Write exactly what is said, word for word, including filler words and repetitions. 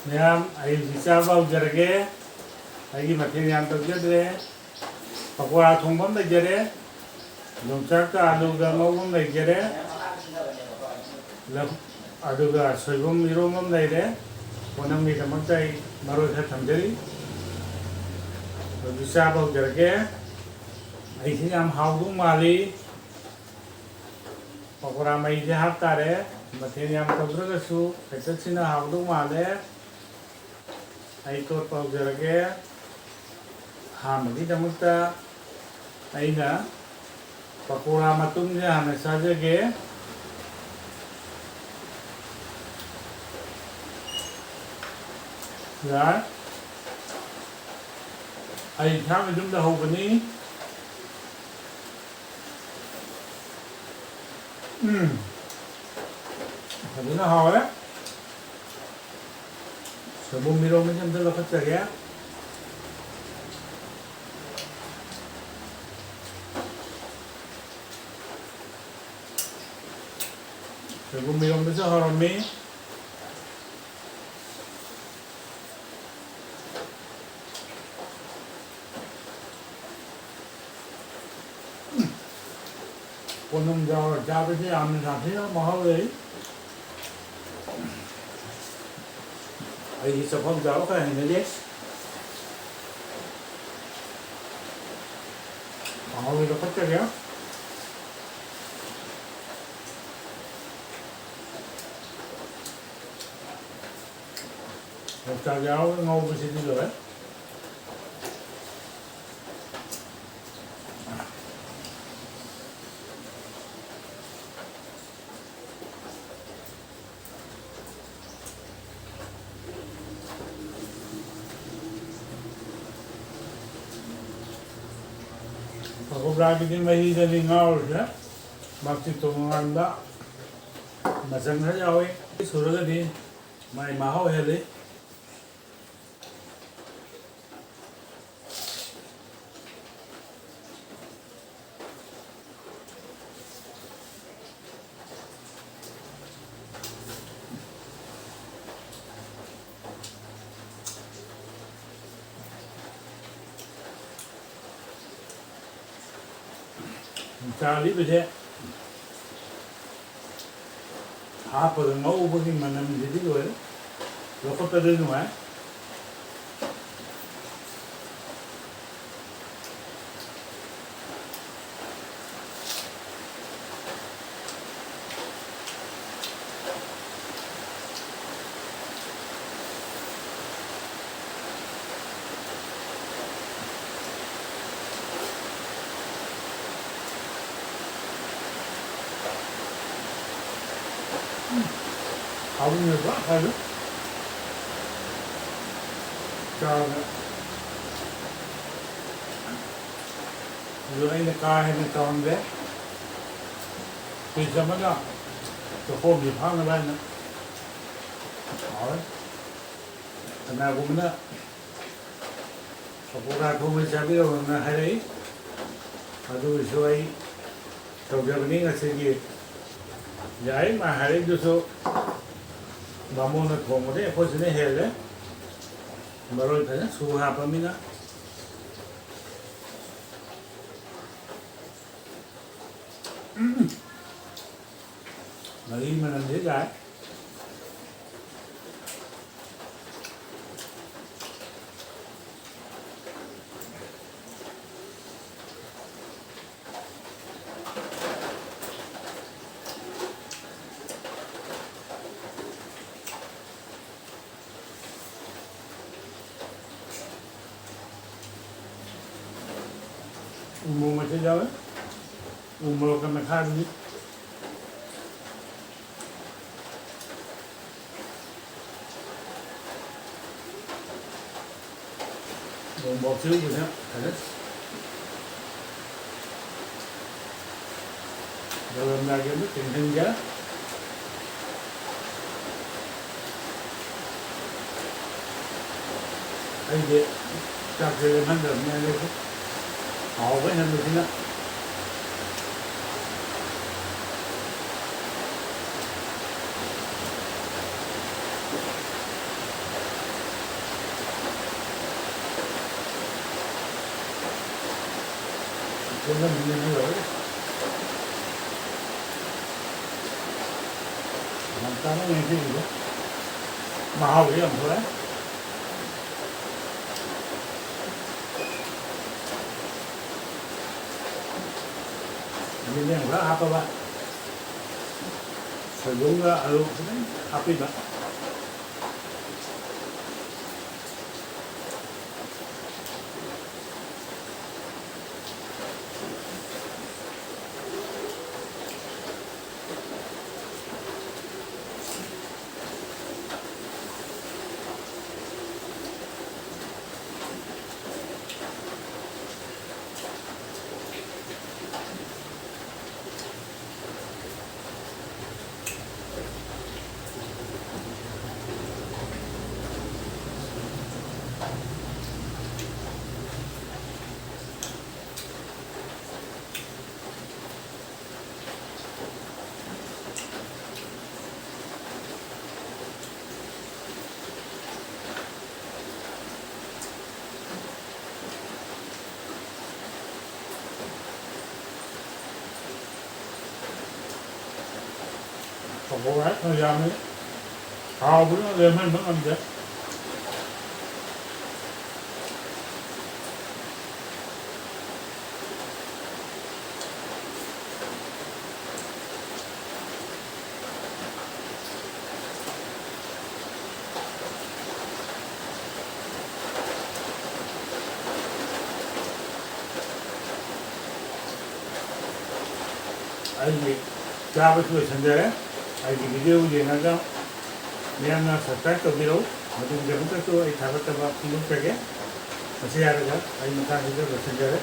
ꯃꯌꯥꯝ, ꯑꯩ ꯍꯧꯖꯤꯛ ꯆꯥꯕ ꯍꯧꯖꯔꯒꯦ꯫ ꯑꯩꯒꯤ ꯃꯊꯦꯜ ꯌꯥꯝ ꯇꯧꯖꯗ꯭ꯔꯦ꯫ ꯄꯀꯣꯔꯥ ꯊꯣꯡꯕ ꯑꯃ ꯂꯩꯖꯔꯦ, ꯌꯣꯡꯆꯥꯛꯀ ꯑꯂꯨꯒ ꯉꯧꯕ ꯑꯃ ꯂꯩꯖꯔꯦ, ꯂꯐꯨ-, ꯑꯗꯨꯒ ꯁꯣꯏꯕꯨꯝ ꯏꯔꯣꯝꯕ ꯑꯃ ꯂꯩꯔꯦ꯫ ꯑꯣꯅꯝꯒꯤꯗꯃꯛꯇ ꯑꯩ ꯃꯔꯣꯏ ꯈꯔ ꯊꯝꯖꯔꯤ꯫ ꯍꯧꯖꯤꯛ ꯆꯥꯕ ꯍꯧꯖꯔꯒꯦ꯫ ꯑꯩꯁꯤ ꯌꯥꯝ ꯍꯥꯎꯗꯧ ꯃꯥꯜꯂꯤ꯫ ꯄꯀꯣꯔꯥ ꯃꯍꯤꯁꯦ ꯍꯥꯞꯇꯥꯔꯦ꯫ ꯃꯊꯦꯜ ꯌꯥꯝ ꯇꯧꯗ꯭ꯔꯒꯁꯨ ꯍꯦꯛꯇ ꯁꯤꯅ ꯍꯥꯎꯗꯧ ꯃꯥꯜꯂꯦ꯫ ꯑꯩ ꯇꯣꯠꯄ ꯍꯧꯖꯔꯒꯦ꯫ ꯑꯍꯥꯟꯕꯒꯤꯗꯃꯛꯇ ꯑꯩꯅ ꯄꯀꯣꯔꯥ ꯃꯇꯨꯝꯁꯦ ꯍꯥꯟꯅ ꯆꯥꯖꯒꯦ꯫ ꯌꯥꯏ꯫ ꯑꯩ ꯏꯁꯥꯒꯤ ꯌꯨꯝꯗ ꯍꯧꯕꯅꯤ꯫ ꯎꯝ꯫ ꯐꯖꯅ ꯍꯥꯎꯔꯦ꯫ ꯁꯣꯏꯕꯨꯝ ꯏꯔꯣꯝꯕꯁꯦ ꯑꯝꯇ ꯂꯧꯈꯠꯆꯒꯦ꯫ ꯁꯣꯏꯕꯨꯝ ꯏꯔꯣꯝꯕꯁꯨ ꯍꯥꯎꯔꯝꯃꯤ꯫ ꯀꯣꯅꯨꯡ ꯌꯥꯎꯔ ꯆꯥꯕꯁꯦ ꯌꯥꯝꯅ ꯁꯥꯊꯤꯅ ꯃꯍꯥꯎ ꯂꯩ꯫ ꯑꯩꯗꯤ ꯆꯐꯝ ꯆꯥꯕ ꯈꯔ ꯍꯩꯅꯗꯦ꯫ ꯀꯥꯡꯍꯧꯒꯤ ꯂꯧꯈꯠꯆꯒꯦ꯫ ꯌꯣꯡꯆꯥꯛ ꯌꯥꯎꯔꯒ ꯉꯧꯕꯁꯤꯗꯤ ꯂꯣꯏꯔꯦ꯫ ꯄꯀꯣꯔꯥꯒꯤꯗꯤ ꯃꯍꯤꯗꯗꯤ ꯉꯥꯎꯔꯤꯁꯦ꯫ ꯃꯆꯤꯠ ꯇꯣꯉꯥꯟꯕ ꯃꯆꯜ ꯈꯔ ꯌꯥꯎꯏ꯫ ꯁꯨꯔꯒꯗꯤ ꯃꯥꯏ ꯃꯍꯥꯎ ꯍꯦꯜꯂꯤ꯫ ꯆꯥꯔꯤꯕꯁꯦ ꯍꯥꯞꯄꯒ ꯉꯧꯕꯒꯤ ꯃꯅꯝꯁꯤꯗꯤ ꯂꯣꯏꯔꯦ꯫ ꯂꯧꯈꯠꯄꯗ ꯅꯨꯡꯉꯥꯏ꯫ ꯍꯥꯎꯕꯅꯦꯕ ꯍꯥꯏꯕ ꯆꯥꯕꯗ꯫ ꯑꯗꯨ ꯑꯩꯅ ꯀꯥ ꯍꯦꯟꯅ ꯇꯧꯔꯝꯗꯦ꯫ ꯄꯤꯁ ꯑꯃꯒ ꯆꯈꯣꯝꯁꯤ ꯐꯥꯅꯕ ꯍꯥꯏꯅ꯫ ꯍꯥꯎꯔꯦ꯫ ꯀꯅꯥꯒꯨꯝꯕꯅ ꯄꯀꯣꯔꯥ ꯊꯣꯡꯕ ꯆꯥꯕꯤꯔꯛꯑꯣꯅ ꯍꯥꯏꯔꯛꯏ꯫ ꯑꯗꯨꯒꯤꯁꯨ ꯑꯩ ꯇꯧꯖꯕꯅꯤ ꯉꯁꯤꯒꯤ꯫ ꯌꯥꯏ, ꯃꯥ ꯍꯥꯏꯔꯛꯏꯗꯨꯁꯨ ꯕꯥꯃꯣꯟꯅ ꯊꯣꯡꯕꯗꯤ ꯑꯩꯈꯣꯏꯁꯤꯅ ꯍꯦꯜꯂꯦ꯫ ꯃꯔꯣꯏ ꯐꯖꯅ ꯁꯨ ꯍꯥꯞꯄꯃꯤꯅ꯫ ꯎꯝ꯫ ꯃꯍꯤ ꯃꯅꯝꯁꯦ ꯌꯥꯏ꯫ ꯎ ꯃꯣꯔꯣꯛ ꯃꯆꯦꯠ ꯌꯥꯎꯋꯦ꯫ ꯎ ꯃꯣꯔꯣꯛꯀ ꯃꯦꯠꯈꯥꯏꯕꯅꯤ꯫ ꯎ ꯃꯣꯔꯣꯛꯁꯤ ꯎꯕꯁꯦ ꯐꯖꯅ ꯌꯧꯔꯝꯗꯥꯏꯒꯤ ꯑꯃꯨꯛ ꯇꯦꯡꯍꯟꯒꯦ꯫ ꯑꯩꯗꯤ ꯆꯥꯛꯁꯦ ꯂꯦꯝꯍꯟꯗꯕꯅꯤ, ꯑꯗꯨꯁꯨ ꯍꯥꯎꯕ ꯍꯦꯟꯕꯁꯤꯅ꯫ ꯂꯦꯝꯍꯟꯕꯁꯤꯅ ꯂꯣꯏꯔꯦ꯫ ꯆꯥꯅꯤꯡꯉꯦ ꯁꯤꯁꯤꯗꯤ꯫ ꯃꯍꯥꯎꯁꯦ ꯌꯥꯝ ꯊꯣꯛꯑꯦ꯫ ꯌꯦꯟꯗꯦꯝ ꯈꯔ ꯍꯥꯞꯄꯕ, ꯁꯣꯏꯕꯨꯝꯒ ꯑꯂꯨ ꯈꯤꯇꯪ ꯍꯥꯞꯄꯤꯕ꯫ ꯀꯣꯡꯒ꯭ꯔꯦꯁꯅ ꯌꯥꯝꯃꯤ꯫ ꯍꯥꯎꯕꯅ ꯂꯦꯝꯍꯟꯕ ꯉꯝꯗꯦ꯫ ꯑꯩꯒꯤ ꯆꯥꯕꯁꯨ ꯂꯣꯏꯁꯤꯟꯖꯔꯦ꯫ ꯑꯩꯒꯤ video ꯌꯦꯡꯉꯒ ꯃꯌꯥꯝꯅ subscribe ꯇꯧꯕꯤꯔꯧ꯫ ꯃꯇꯨꯡꯒꯤꯗꯃꯛꯇꯁꯨ ꯑꯩ ꯊꯥꯒꯠꯆꯕ ꯐꯣꯡꯗꯣꯛꯆꯒꯦ꯫ ꯃꯁꯤ ꯍꯥꯏꯔꯒ ꯑꯩ ꯃꯇꯥꯡꯁꯤꯗ ꯂꯣꯏꯁꯤꯟꯖꯔꯦ꯫